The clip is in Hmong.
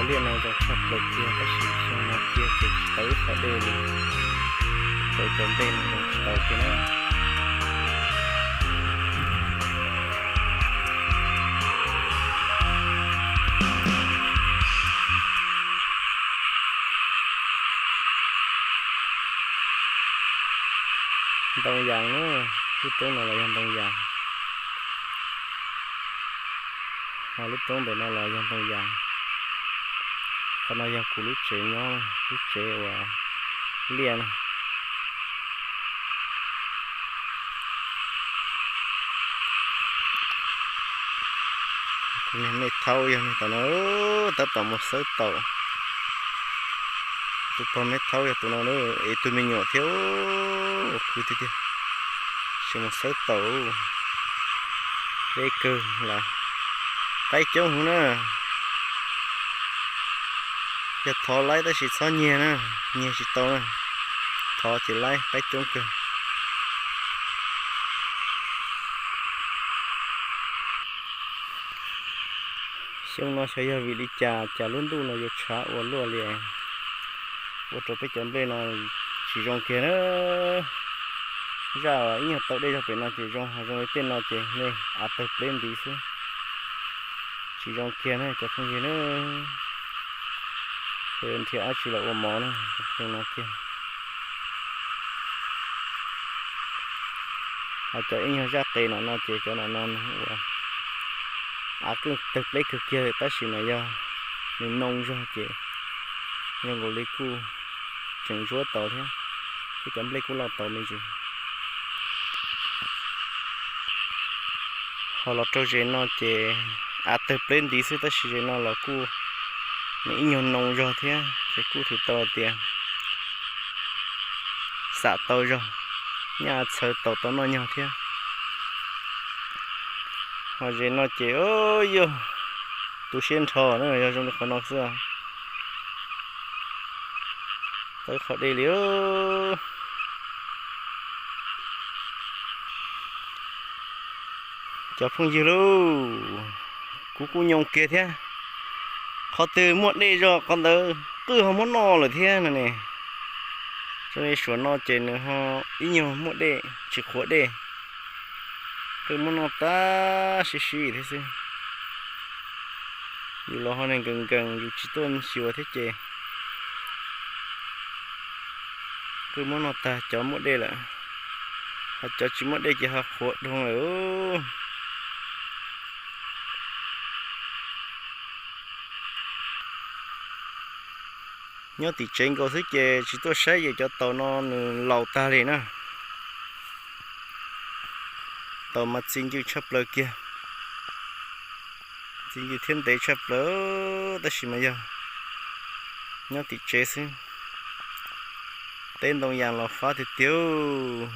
Liaj no zoo tshaj plaws kiag tab sis xyoo no kiag ces tsis tau ib qho dej li, tau cov nplej no zoo tsis tau kiag na. Ntoo yas na, lub roob no los yog ntoo yas, ho lub roob ntawm no los yog ntoo yas. Qhov no yog kuv lub tsev nyob, lub tsev uas liaj na. Kuv niag me thaub yog niag tom no, tab tom mus xawb taum. Tus pog me thaub yog tus no, es tus me nyuam thiab, khwv tiag tiag, tsis mus xawb taum. Deb kawg las, qaib coob heev na. Yog thov laib tab sis txhob nyiag na, nyiag tsis tau na, thov ces laib, qaib coob kawg. Xyoo no xyov yog vim li cas cas lub ntuj no yuav tshav ua luaj li, ua rau peb cov nplej no tsis zoo kiag na. Zaj uas ib nyuag tau dej zog pem no ces zoo, ho zoo li tej no ces nej av tawg pleb ntiv xwb. Tsis zoo kiag na cov phooj ywg na. Nrhiav dab tsi los ua mov na, zoo no kiag. Ho cov ib nyuag zaj qe no no ces cov no no ua av tawg pleb kawg kiag tab sis mas yog nws noo zog ces zoo nkaus li kuj tseem ntsuab tau thiab, thiab cov nplej kuj loj tau me ntsis. Ho los rau zes no ces av tawg pleb ntiv xwb tab sis zes no los kuj nws ib nyuag noo zog thiab ces kuj thwm tau tias xam tau zog, nyaj txhawv tau tau noj nyog thiab. Ho zes no ces yog tu siab nrho na, yog zoo li qhov no xwb, tau ib qho dej li. Cov phooj ywg lauj, kuv kuj nyoo kiag thiab. Qhov twg muaj dej zog qhov ntawd qwj ho muab noj lawm thiab no ne. Zoo li suav no ces nws ho ib nyuag muaj dej tsis qhuav dej, qwj muab noj tag sib sib thiab xwb. Yus los ho neeg nkees nkees yus tsis tuaj xyuas thiab ces qwj muab noj tag cov muaj dej lawm, ho cov tsis muaj dej ces ho qhuav dhau lawm. Nyob tim tsev nkaus xwb ces tsis tuaj saib ces cov taus no nws laus tag li na. Taus mas txi ncw tshaj plaws kiag, txi ncw thiab ntev tshaj plaws, tab sis mas yog nyob tim tsev xwb. Teb ntoo yas los fab tiag tiag.